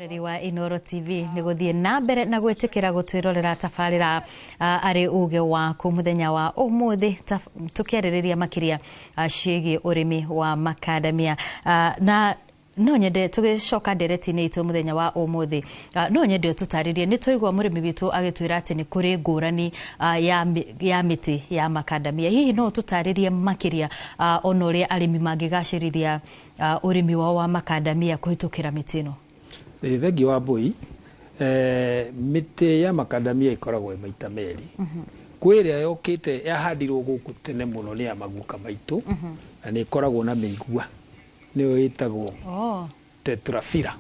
Mwĩroreri wa Inooro TV nĩ gũthiĩ na mbere na gwĩtĩkĩra gũtwĩrorera tabarĩra arĩ uge waku mũthenya wa ũmũthĩ, tũkĩarĩrĩria makĩria ciĩgiĩ ũrĩmi wa makadamia. Na no nyende tũgĩcoka ndereti-inĩ itũ mũthenya wa ũmũthĩ, no nyende ũtũtarĩrie. Nĩ twaigua mũrĩmi witũ agĩtwĩra atĩ nĩ kũrĩ ngũrani ya mĩtĩ ya makadamia. Hihi no ũtũtarĩrie makĩria ona ũrĩa arĩmi mangĩgacĩrithia ũrĩmi wao wa makadamia kũhĩtũkĩra mĩtĩ ĩno? Ĩ, thengiũ wa mbũi. Mĩtĩ ya makadamia ĩkoragwo ĩ maita merĩ. Kwĩ ĩrĩa yokĩte yahandirwo gũkũ tene mũno nĩ ya maguka maitũ, na nĩ ĩkoragwo na mĩigua, nĩyo ĩtagwo tetraphylla.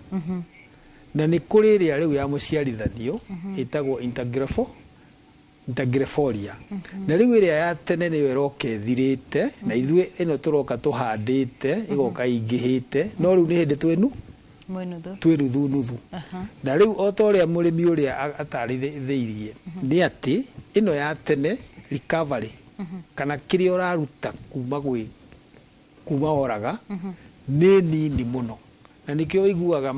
Na nĩ kũrĩ ĩrĩa rĩu ya mũciarithanio ĩtagwo integrifolia. Na rĩu ĩrĩa ya tene nĩyo ĩroka ĩthirĩte, na ithuĩ ĩno tũroka tũhandĩte ĩgoka ĩingĩhĩte, no rĩu nĩ hĩndĩ twĩnu Mwĩ nuthu. Twĩ nuthu nuthu. Na rĩu o ta ũrĩa mũrĩmi ũrĩa atarĩthĩirie, nĩ atĩ ĩno ya tene recovery kana kĩrĩa ũraruta kuma gwĩ kuma oraga nĩ nini mũno, na nĩkĩo ũiguaga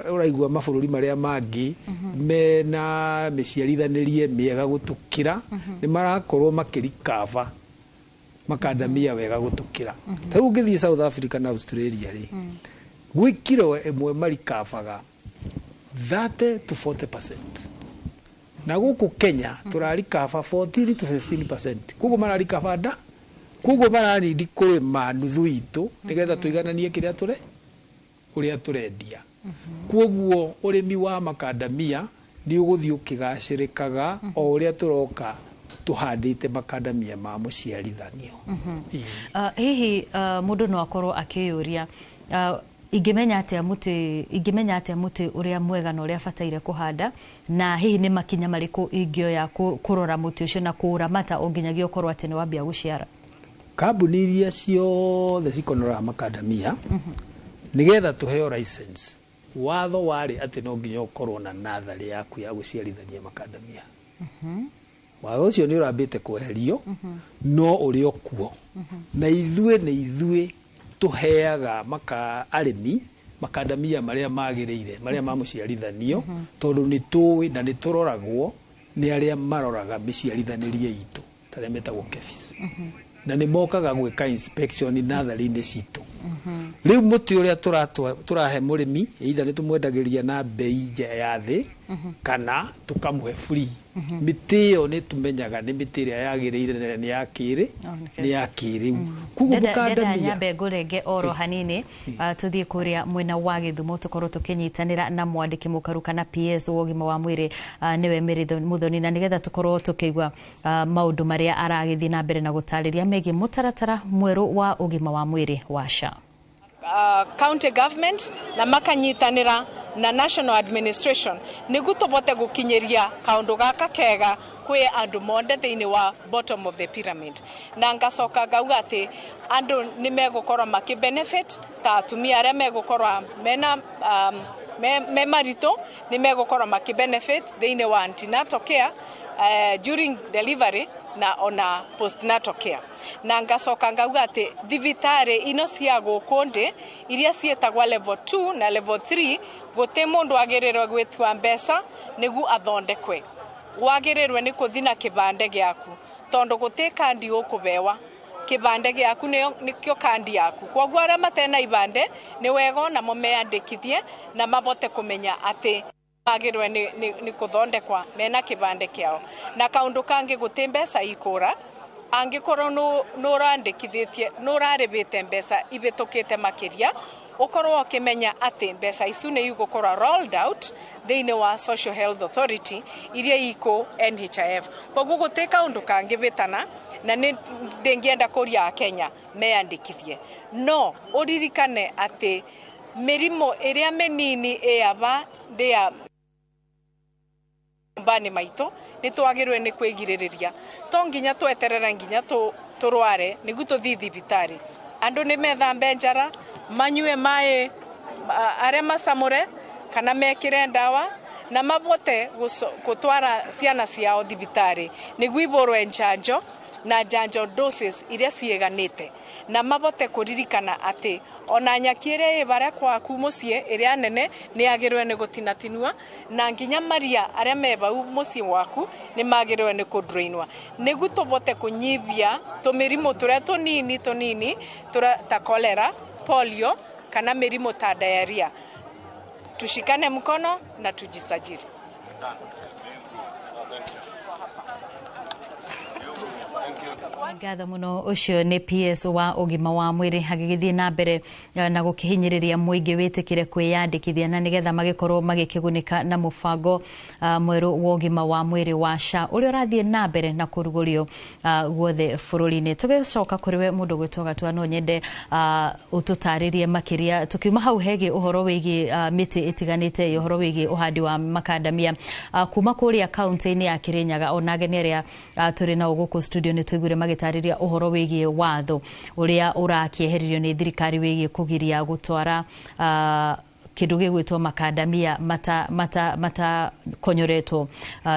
ũraigua mabũrũri marĩa mangĩ mena mĩciarithanĩrie mĩega gũtũkĩra nĩ marakorwo makĩrikava makandamia wega gũtũkĩra. Ta rĩu ũngĩthiĩ South Africa na Australia rĩ, gwĩ kiro ĩmwe marikavaga 30 to 40%, na gũkũ Kenya tũrarikaba 14 to 15%. Koguo mararikaba nda, koguo maranindi kũrĩma nuthu itũ nĩgetha tũigananie kĩrĩa tũre ũrĩa tũrendia. Koguo ũrĩmi wa makandamia nĩ ũgũthiĩ ũkĩgacĩrĩkaga o ũrĩa tũroka tũhandĩte makandamia ma mũciarithanio. Ĩĩ. Hihi mũndũ no akorwo akĩyũria, ingĩmenya atĩa mũtĩ ũrĩa mwega na ũrĩa bataire kũhanda, na hihi nĩ makinya marĩkũ ingĩoya kũrora mũtĩ ũcio na kũũramata o nginyagia ũkorwo atĩ nĩ wambia gũciara? Kambuni iria ciothe cikonoraga makandamia, nĩgetha tũheo license, watho warĩ atĩ no nginya ũkorwo na natharĩ yaku ya gũciarithania makandamia. Watho ũcio nĩ ũrambĩte kweherio, no ũrĩ o kuo, na ithuĩ nĩ ithuĩ tũheaga maka arĩmi makandamia marĩa magĩrĩire, marĩa ma mũciarithanio, tondũ nĩ tũĩ na nĩ tũroragwo nĩ arĩa maroraga mĩciarithanĩrie itũ, tarĩa metagwo KEPHIS, na nĩ mokaga gwĩka inspection natharĩ-inĩ citũ. Rĩu mũtĩ ũrĩa tũrahe mũrĩmi, either nĩ tũmwendagĩria na mbei ya thĩ kana tũkamũhe free mĩtĩ ĩyo, nĩ tũmenyaga nĩ mĩtĩ ĩrĩa yagĩrĩire na nĩ ya kĩrĩ nĩ ya kĩrĩu. Koguo Ndenda mũkandamia nyambe ngũrenge oro hanini, tũthiĩ kũrĩa mwena wa Gĩthumo, tũkorwo tũkĩnyitanĩra na mwandĩki mũkaru kana PS wa ũgima wa mwĩrĩ, nĩwe Mary Muthoni, na nĩgetha tũkorwo tũkĩigua maũndũ marĩa aragĩthiĩ na mbere na gũtarĩria megiĩ mũtaratara mwerũ wa ũgima wa mwĩrĩ wa SHA. County government na makanyitanĩra na national administration nĩguo tũbote gũkinyĩria kaũndũ gaka kega kwĩ andũ monde thĩinĩ wa bottom of the pyramid. Na ngacoka ngauga atĩ andũ nĩ megũkorwo makĩ benefit, ta atumia arĩa megũkorwo mena me maritũ nĩ megũkorwo makĩ benefit thĩinĩ wa antenatal care, during delivery na ona postnatal care. Na ngacoka ngauga atĩ thibitarĩ ino cia gũkũ ndĩ iria ciĩtagwo level 2 na level 3, gũtĩ mũndũ agĩrĩrwo gwĩtua mbeca nĩguo athondekwe. Wagĩrĩrwe nĩ kũthi na kĩbande gĩaku, tondũ gũtĩ kandi ũkũbewa, kĩbande gĩaku nĩkĩo kandi yaku. Koguo arĩa matena ibande nĩ wega onamo meyandĩkithie na mabote kũmenya atĩ magĩrĩrwe nĩ kũthondekwa mena kĩbande kĩao. Na kaũndũ kangĩ, gũtĩ mbeca ikũra angĩkorwo nũ ũrandĩkithĩtie, nũ ũrarĩbĩte mbeca ibĩtũkĩte makĩria, ũkorwo ũkĩmenya atĩ mbeca icu nĩ igũkorwo rolled out thĩinĩ wa Social Health Authority iria ikũ NHIF. Koguo gũtĩ kaũndũ kangĩbĩtana, na nĩ ndĩngĩenda kũria Akenya meyandĩkithie. No ũririkane atĩ mĩrimũ ĩrĩa mĩnini ĩyaba ndĩa nyũmba-inĩ maitũ nĩ twagĩrĩirwo nĩ kwĩgirĩrĩria. To nginya tweterere nginya tũrware nĩguo tũthiĩ thibitarĩ. Andũ nĩ methambe njara, manyue maĩ arĩa macamũre kana mekĩre ndawa, na mabote gũtwara ciana ciao thibitarĩ nĩguo ibũrwe njanjo. Na njanjo doses iria ciĩganĩte na mabote kũririkana atĩ ona nyaki ĩrĩa ĩ baria kwaku mũciĩ ĩrĩa nene nĩ yagĩrĩirwo nĩ gũtinatinua na nginya maria arĩa me bau mũciĩ waku nĩ magĩrĩirwo nĩ kũdrainwa nĩguo tũbote kũnyibia tũmĩrimũ tũrĩa tũnini tũnini ta cholera, polio kana mĩrimũ ta diarrhea. Tushikane mkono na tujisajili. Ngatho muno. Ucio nĩ PS wa ũgima wa mwĩrĩ agĩgĩthiĩ na mbere na gũkĩhinyĩrĩria mũingĩ wĩtĩkĩre kwĩyandĩkithia na nĩgetha magĩkorwo magĩkĩgunĩka na mũbango mwerũ wa ũgima wa mwĩrĩ wa SHA ũrĩa ũrathiĩ na mbere na kũrugũrio guothe bũrũri-inĩ. Tũgĩcoka kũrĩ we mũndũ gwĩtwo Gatua, no nyende ũtũtarĩrie makĩria tũkiuma hau hegiĩ ũhoro wĩgiĩ mĩtĩ ĩtiganĩte, ũhoro wĩgiĩ ũhandi wa makandamia kuma kũrĩa kaunti-inĩ ya Kirinyaga. Ona ageni arĩa tũrĩ nao gũkũ studio nĩ tũiguire magĩtarĩria ũhoro wĩgiĩ watho ũrĩa ũrakĩeheririo nĩ thirikari wĩgiĩ kũgiria gũtwara kĩndũ gĩgwĩtwo makandamia matakonyoretwo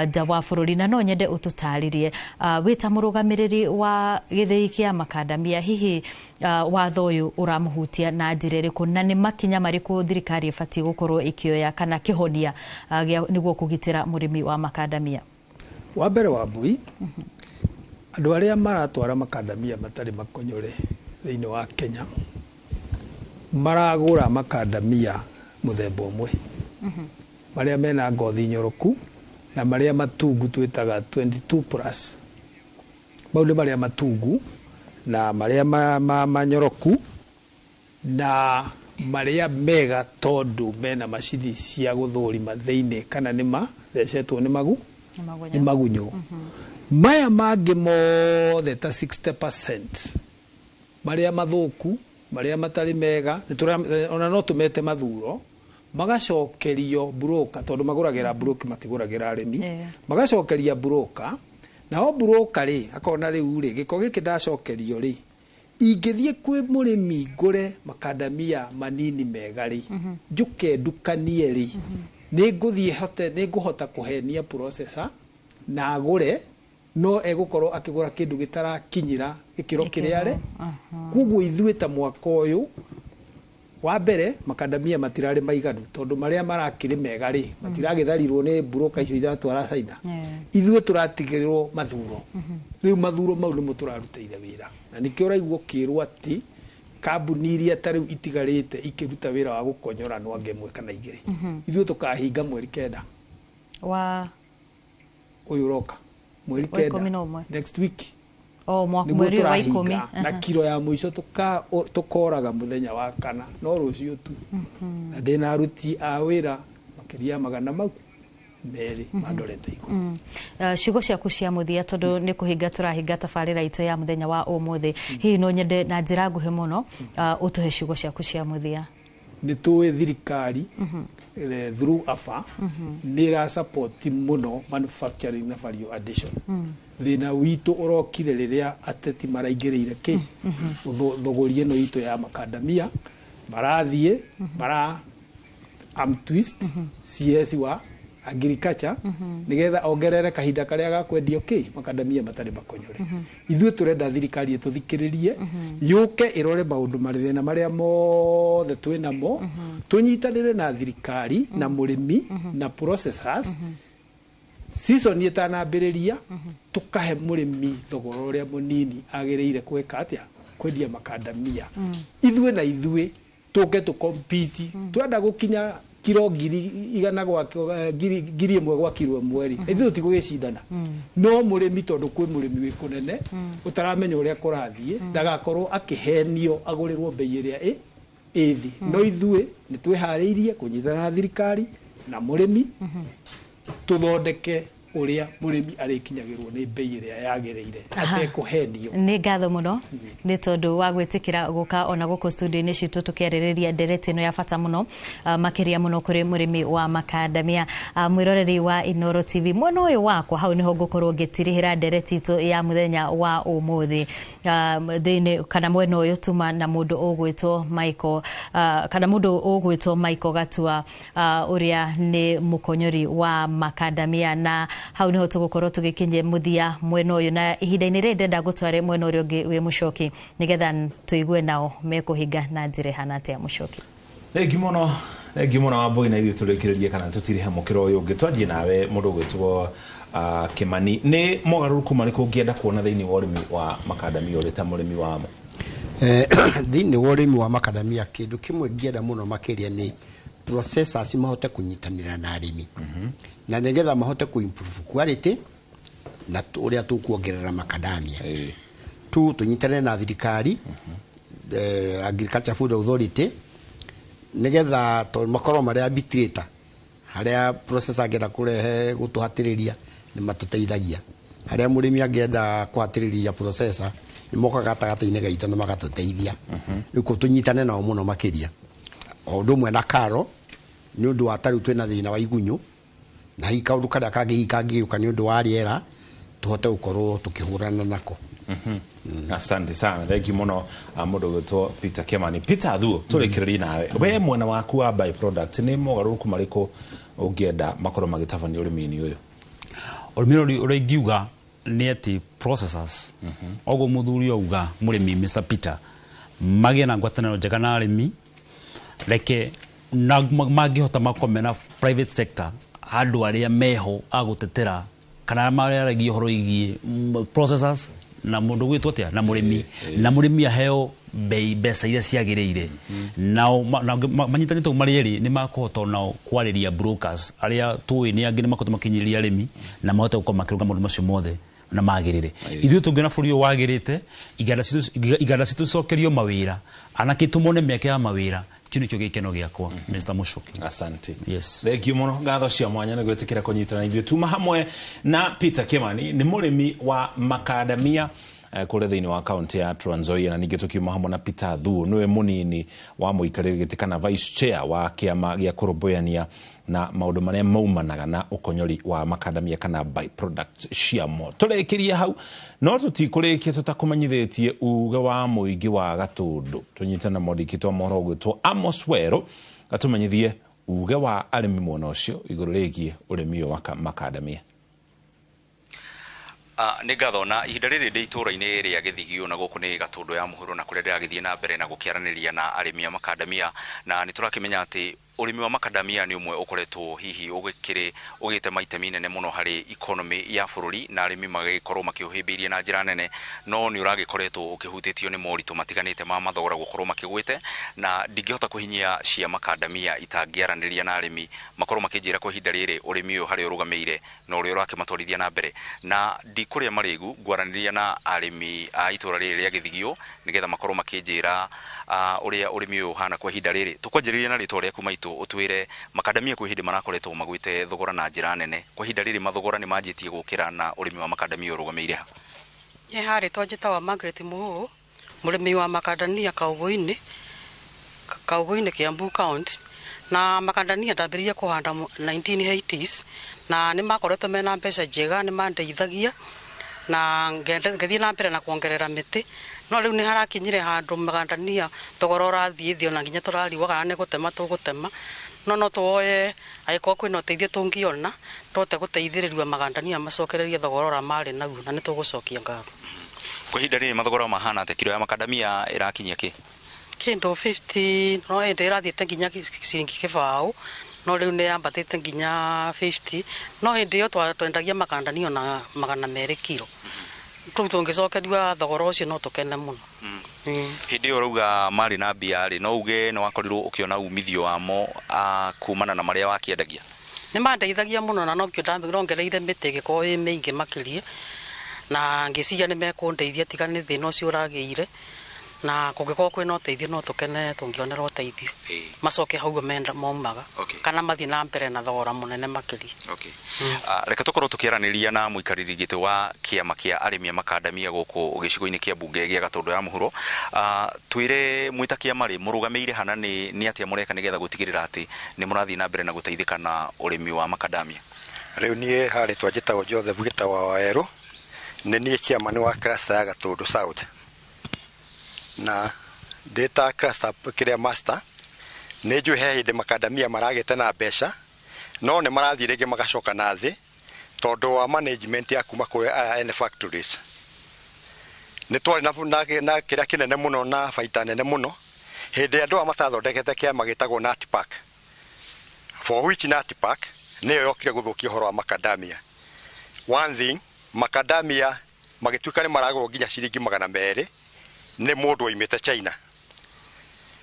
nja wa bũrũri. Na no nyende ũtũtarĩrie wĩ ta mũrũgamĩrĩri wa gĩthĩi kĩa makandamia, hihi watho ũyũ ũramũhutia na njĩra ĩrĩkũ na nĩ makinya marĩkũ thirikari ĩbatiĩ gũkorwo ĩkĩoya kana kĩhonia nĩguo kũgitĩra mũrĩmi wa makandamia? Wa mbere wa mbui, andũ arĩa maratwara makandamia matarĩ makonyore thĩinĩ wa Kenya maragũra makandamia mũthemba ũmwe, marĩa mena ngothi nyoroku na marĩa matungu twĩtaga 22 plus. Mau nĩ marĩa matungu na marĩa manyoroku na marĩa mega tondũ mena macini cia gũthũrima thĩinĩ kana nĩ mathecetwo nĩ magu nĩ magunyũ. Maya mangĩ mothe ta 60% marĩa mathũku, marĩa matarĩ mega, ona no tũmete mathuro, magacokerio broker tondũ magũragĩra broker, matigũragĩra arĩmi. Magacokeria broker, nao broker rĩ akona rĩu rĩ gĩko gĩkĩ ndacokerio rĩ ingĩthiĩ kwĩ mũrĩmi ngũre makandamia manini mega rĩ njũke ndukanie rĩ nĩngũthiĩ hote nĩngũhota kũhenia processor na agũre, no egũkorwo akĩgũra kĩndũ gĩtarakinyĩra gĩkĩro kĩrĩa are. Koguo ithuĩ ta mwaka ũyũ wa mbere makandamia matirarĩ maiganu tondũ marĩa marakĩrĩ mega rĩ matiragĩtharirwo nĩ broker icio iratwara China. Ithuĩ tũratigĩrwo mathuro. Rĩu mathuro mau nĩmo tũrarutĩire wĩra na nĩkĩo ũraigua ũkĩrwo atĩ kambuni iria ta rĩu itigarĩte ikĩruta wĩra wa gũkonyora no angĩ ĩmwe kana igĩrĩ. Ithuĩ tũkahinga mweri 9 wa ũyũ ũroka, mweri 9 next week. O mweri wa 10 na kiro ya mũico tũkoraga mũthenya wa kana no rũciũ tu. Na ndĩna aruti a wĩra makĩria 200 mandorete igũrũ. Ciugo ciaku cia mũthia tondũ nĩ kũhinga tũrahinga tabarĩra itũ ya mũthenya wa ũmũthĩ, hihi no nyende na njĩra nguhĩ mũno ũtũhe ciugo ciaku cia mũthia? Nĩ tũĩ thirikari through AFA nĩ ĩra mũno manufacturing na value addition. Thĩna witũ ũrokire rĩrĩa ateti maraingĩrĩire kĩ thogori ĩno itũ ya makandamia, marathiĩ mara arm twist CS wa agriculture nigetha ongerere kahinda karia ga kwendio ki makandamia matarĩ makonyore. Ithuĩ tũrenda thirikari ĩtũthikĩrĩrie yũke ĩrore maũndũ mathĩna marĩa mothe twĩnamo, tũnyitanĩre na thirikari na mũrĩmi na processors season ĩtanambĩrĩria, tũkahe mũrĩmi thogora ũrĩa mũnini agĩrĩire gwĩka atĩa kwendia makandamia. Ithuĩ na ithuĩ tũke tũkompiti, twenda gũkinya kiro 100 gwa 1,000 gwa kiro 1 rĩ, ithuĩ tũtigũgĩcindana. No mũrĩmi tondũ kwĩ mũrĩmi wĩ kũnene ũtaramenya ũrĩa kũrathiĩ ndagakorwo akĩhenio agũrĩrwo bei ĩrĩa ĩ thĩ. No ithuĩ nĩ twĩharĩirie kũnyitana na thirikari na mũrĩmi tũthondeke ũrĩa mũrĩmi arĩkinyagĩrwo nĩ bei ĩrĩa yagĩrĩire atekũhenio. Nĩ ngatho mũno nĩ tondũ wa gwĩtĩkĩra gũka ona gũkũ studio-inĩ citũ tũkĩarĩrĩria ndereti ĩno ya bata mũno makĩria mũno kũrĩ mũrĩmi wa makandamia. Mwĩroreri wa Inooro TV, mwena ũyũ wakwa hau nĩho ngũkorwo ngĩtirihĩra ndereti itũ ya mũthenya wa ũmũthĩ thĩinĩ kana mwena ũyũ tuma na mũndũ ũgwĩtwo Michael kana mũndũ ũgwĩtwo Michael Gatua ũrĩa nĩ mũkonyori wa makandamia na Hau niho tugukorwo tugikinyia muthia mwena uyu, na ihinda-inĩ rĩrĩ ndĩrenda ngũtware mwena ũrĩa ũngĩ wĩ Mũcoki nĩgetha tũigue nao mekũhinga na njĩra ĩhana atĩa. Mũcoki. Thengiũ mũno, thengiũ mũno Wambũi, na ithuĩ tũrĩkĩrĩrie kana tũtirihe mũkĩro ũyũ ũngĩ. Twanjie nawe, mũndũ ũgwĩtwo Kĩmani, nĩ mogarũrũku marĩkũ ũngĩenda kuona thĩinĩ wa ũrĩmi wa makandamia ũrĩ ta mũrĩmi wamo? Thĩinĩ wa ũrĩmi wa makadamia, kĩndũ kĩmwe ngĩenda mũno makĩria nĩ processors mahote kũnyitanĩra na arĩmi na nĩgetha mahote kũ improve quality na ũrĩa tũkuongerera makadamia tu tũnyitanĩre na thirikari, Agriculture Food Authority, nĩgetha to makorwo marĩ arbitrator harĩa processor angĩenda kũrehe gũtũhatĩrĩria nĩ matũteithagia, harĩa mũrĩmi angĩenda kũhatĩrĩria processor nĩ mokaga gatagatĩ-inĩ gaitũ na magatũteithia. Rĩu kũ tũnyitane nao mũno makĩria, o ũndũ ũmwe na karo, nĩ ũndũ wa tarĩu twĩna thĩna wa igunyũ na hihi kaũndũ karĩa kangĩ hihi kangĩgĩũka nĩ ũndũ wa rĩera, tũhote gũkorwo tũkĩhũrana nako. Asante sana, thank you mũno, mũndũ ũgwĩtwo Peter Kimani. Peter Thuo, tũrĩkĩrĩrie nawe, we mwena waku wa by product, nĩ mogarũrũku marĩkũ ũngĩenda makorwo magĩtabanio ũrĩmi-inĩ ũyũ? Ũrĩmi ũrĩa ũrĩa ingiuga nĩ atĩ processors, oguo mũthuri auga, mũrĩmi Mr Peter, magĩe na ngwatanĩro njega na arĩmi, reke na mangĩhota makome na private sector, andũ arĩa meho a gũtetera kana arĩa mararagia ũhoro wĩgiĩ processors na mũndũ gwĩtwo atĩa na mũrĩmi, na mũrĩmi aheo bei mbeca iria ciagĩrĩire. Nao manyitanĩte ũguo marĩ erĩ nĩ makũhota onao kwarĩria brokers arĩa tũĩ nĩ angĩ nĩ makoretwo makinyĩrĩria arĩmi na mahote gũkorwo makĩrũnga maũndũ macio mothe na magĩrĩre. Ithuĩ tũngĩona bũrũri ũyũ wagĩrĩte, iganda citũ cicokerio mawĩra, anake tũmone mĩeke ya mawĩra, kĩu nĩkĩo gĩkeno gĩakwa, Mr Mũcoki. Asante. Yes. Thank you mũno, ngatho cia mwanya nĩ gwĩtĩkĩra kũnyitana ithuĩ. Tuma hamwe na Peter Kimani, nĩ mũrĩmi wa makadamia kũrĩa thĩinĩ wa kaunti ya Trans Nzoia, na ningĩ tũkiuma hamwe na Peter Thuo, nĩwe mũnini wa mũikarĩri gĩtĩ kana vice chair wa kĩama gĩa kũrũmbũyania na maũndũ marĩa maumanaga na ũkonyori wa makadamia kana byproduct ciamo. Tũrĩkĩrie hau, no tũtikũrĩkia tũtakũmenyithĩtie uge wa mũingĩ wa Gatũndũ. Tũnyitane na mwandĩki wa mohoro ũgwĩtwo Amos Werũ atũmenyithie uge wa arĩmi mwena ũcio igũrũ rĩgiĩ ũrĩmi ũyũ wa makadamia. Nĩ ngatho. Na ihinda rĩrĩ ndĩ itũũra-inĩ rĩa Gĩthigio, na gũkũ nĩ Gatũndũ ya Mũhuro, na kũrĩa ndĩragĩthiĩ na mbere na gũkĩaranĩria na arĩmi a makandamia. Na nĩ tũrakĩmenya atĩ ũrĩmi wa makandamia nĩ ũmwe ũkoretwo hihi ũgĩkĩrĩ ũgĩte maitemi nene mũno harĩ economy ya bũrũri, na arĩmi magĩkorwo makĩũhĩmbĩirie na njĩra nene, no nĩ ũragĩkoretwo ũkĩhutĩtio nĩ moritũ matiganĩte ma mathogora gũkorwo makĩgwĩte. Na ndingĩhota kũhinyia cia makandamia itangĩaranĩria na arĩmi makorwo makĩnjĩra kwa ihinda rĩrĩ ũrĩmi ũyũ harĩa ũrũgamĩire na ũrĩa ũrakĩmatwarithia na mbere. Na ndikũrĩa marĩgu, ngwaranĩria na arĩmi a itũũra rĩrĩ rĩa Gĩthigio nĩgetha makorwo makĩnjĩra ũrĩa ũrĩmi ũyũ ũhana kwa ihinda rĩrĩ. Tũkwanjĩrĩria na rĩtwa rĩaku, maitũ, ũtwĩre makandamia kwĩ hĩndĩ marakoretwo magwĩte thogora na njĩra nene. Kwa ihinda rĩrĩ mathogora nĩ manjĩtie gũkĩra, na ũrĩmi wa makandamia ũrũgamĩire ha? Niĩ harĩtwa njĩtagwo Margaret Mũhũ, mũrĩmi wa makandania Kaũgũ-inĩ, Kiambu County. Na makandania ndambĩrĩirie kũhanda 1980s na nĩ makoretwo mena mbeca njega, nĩ mandeithagia na ngĩthiĩ na mbere na kuongerera mĩtĩ. No rĩu nĩ harakinyire handũ makandania thogora ũrathiĩ thĩ, ona nginya tũrarigwo kana nĩ gũtema tũgũtema. No tuoye angĩkorwo kwĩna ũteithio tũngĩona, tũhote gũteithĩrĩrio makandania macokererie thogora ũrĩa marĩ naguo, na nĩ tũgũcokia ngatho. Kwa ihinda rĩrĩ mathogora mahana atĩa? Kiro ya makandamia ĩrakinyia kĩ? Kĩndũ 50, no ĩndĩ ĩrathiĩte nginya ciringi 20, no rĩu nĩ yambatĩte nginya 50. No hĩndĩ ĩyo twendagia makandanio na 200 kiro. Rĩu tũngĩcokerio thogora ũcio no tũkene mũno. Hĩndĩ ĩyo ũrauga marĩ na mbia rĩ, no uge nĩ wakorirwo ũkĩona umithio wamo kumana na marĩa wakĩendagia? Nĩ mandeithagia mũno, na nokĩo ndongereire mĩtĩ ĩgĩkorwo ĩ mĩingĩ makĩria, na ngĩciria nĩ mekũndeithia tiga nĩ thĩna ũcio ũragĩire. Na kũngĩkorwo kwĩna ũteithio no tũkene tũngĩonera ũteithio, macoke hau menda maumaga kana mathiĩ na mbere na thogora mũnene makĩria. Okay. Reke tũkorwo tũkĩaranĩria na mũikarĩri gĩtĩ wa kĩama kĩa arĩmi a makandamia gũkũ gĩcigo-inĩ kĩa mbunge gĩa Gatũndũ ya Mũhuro. Twĩre, mwĩ ta kĩama rĩ, mũrũgamĩire hana, nĩ atĩa mũreka nĩgetha gũtigĩrĩra atĩ nĩ mũrathiĩ na mbere na gũteithĩka na ũrĩmi wa makandamia? Rĩu niĩ harĩtwa njĩtagwo Joseph Gĩtawa wa Werũ, nĩ niĩ chairman wa cluster ya Gatũndũ South, na ndĩ ta cluster kĩrĩa master nĩ njũĩ he hĩndĩ makandamia maragĩte na mbeca, no nĩ marathiĩ rĩngĩ magacoka na thĩ. Tondũ wa management ya kuma kũrĩ aya ene factories. Nĩ twarĩ na kĩrĩa kĩnene mũno na baita nene mũno hĩndĩ ĩrĩa andũ aya matathondekete kĩama gĩtagwo NatPac, for which NatPac nĩyo yokire gũthũkia ũhoro wa macadamia. One thing, macadamia magĩtuĩka nĩ maragũrwo nginya ciringi 200 nĩ mũndũ oimĩte China.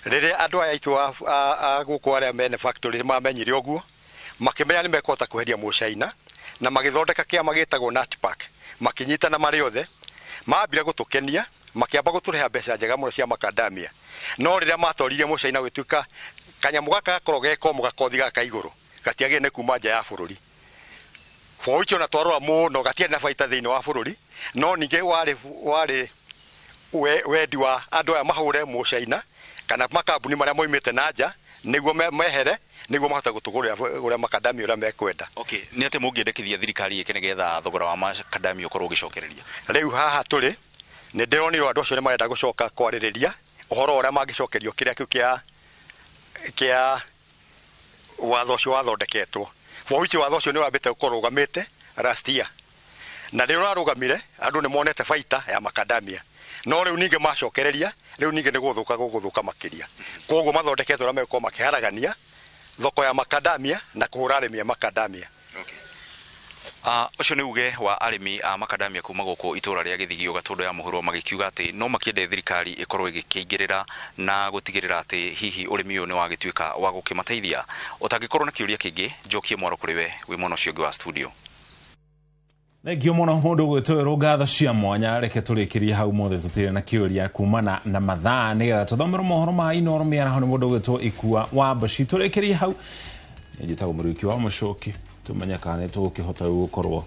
Rĩrĩa andũ aya aitũ a gũkũ arĩa mene factory mamenyire ũguo, makĩmenya nĩ mekũhota kweheria mũcaina na magĩthondeka kĩama gĩtagwo NatPac, makĩnyitana marĩ othe, mambire gũtũkenia, makĩamba gũtũrĩha mbeca njega mũno cia macadamia. No rĩrĩa matoririe mũcaina gũgĩtuĩka kanyamũ gaka gakoragwo ge komũ gakothi gaka igũrũ gatiagĩrĩire nĩ kuma nja ya bũrũri. For which ona twarora mũno gatiarĩ na baita thĩinĩ wa bũrũri, no ningĩ warĩ wendi wa andũ aya mahũre mũcaina kana makambuni marĩa moimĩte na nja nĩguo mehere nĩguo mahote gũtũgũrĩra macadamia ũrĩa mekwenda. Okay, nĩ atĩ mũngĩendekithia thirikari ĩke nĩgetha thogora wa macadamia ũkorwo ũgĩcokereria? Rĩu haha tũrĩ nĩ ndĩronire andũ acio nĩ marenda gũcoka kwarĩrĩria ũhoro ũrĩa mangĩcokerio kĩrĩa kĩu kĩa watho ũcio wathondeketwo. For which watho ũcio nĩ wambĩte gũkorwo ũrũgamĩte last year. Na rĩrĩa ũrarũgamire andũ nĩ monete baita ya macadamia. No rĩu ningĩ macokereria, rĩu ningĩ nĩ gũthũka gũgũthũka makĩria. Koguo mathondeketwo ũrĩa megũkorwo makĩharagania thoko ya macadamia na kũhũra arĩmi a macadamia. Okay. Ũcio nĩ uge wa arĩmi a macadamia kuma gũkũ itũra rĩa Gĩthigio Gatũndũ ya Mũhuro, magĩkiuga atĩ no makĩende thirikari ĩkorwo ĩgĩkĩingĩrĩra na gũtigĩrĩra atĩ hihi ũrĩmi ũyũ nĩ wagĩtuĩka wa gũkĩmateithia. Ũtangĩkorwo na kĩũria kĩngĩ, njokie mwaro kũrĩ we wĩ mwena ũcio ũngĩ wa studio. Thengio mũno mũndũ gwĩtwo ngatho cia mwanya. Reke tũrĩkĩrie hau mothe tũtirĩ na kĩũria kumana na mathaa nĩgetha tũthomerwo mohoro ma Inoro mĩaraho nĩ mũndũ gwĩtwo Ikua wa Mboci. Tũrĩkĩrie hau, njĩtagwo Mũriũki wa Mũcoki, tũmenye kana nĩ tũgũkĩhota rĩu gũkorwo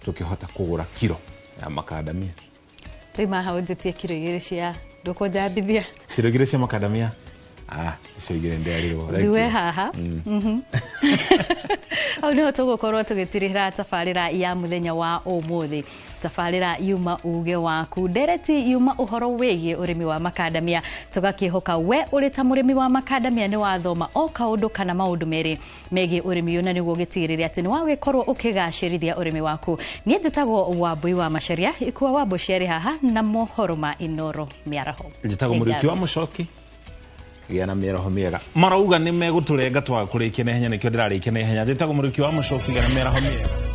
tũkĩhota kũgũra kiro ya macadamia. Tũima hau njĩtie kiro 2 cia ndũkũnjambithia. Kiro 2 cia macadamia? Icio igĩrĩ ndĩarirwo. Thiwe haha. Hau nĩho tũgũkorwo tũgĩtirĩra tabarĩra ya mũthenya wa ũmũthĩ. Tabarĩra yuma uge waku, ndereti yuma ũhoro wĩgiĩ ũrĩmi wa macadamia. Tũgakĩhoka we ũrĩ ta mũrĩmi wa macadamia nĩ wathoma o kaũndũ kana maũndũ merĩ megiĩ ũrĩmi ũyũ, na nĩguo ũgĩtigĩrĩre atĩ nĩ wagĩkorwo ũkĩgacĩrithia ũrĩmi waku. Niĩ njĩtagwo Wambui wa Macharia, Ikua wa Mboci arĩ haha na mohoro ma Inoro mĩaraho. Njĩtagwo Mũriũki wa Mũcoki. Gĩa na mĩaraho mĩega. Marauga nĩ megũtũrenga twaga kũrĩkia na ihenya, nĩkĩo ndĩrarĩkia na ihenya. Njĩtagwo Mũriũki wa Mũcoki, gĩa na mĩaraho mĩega.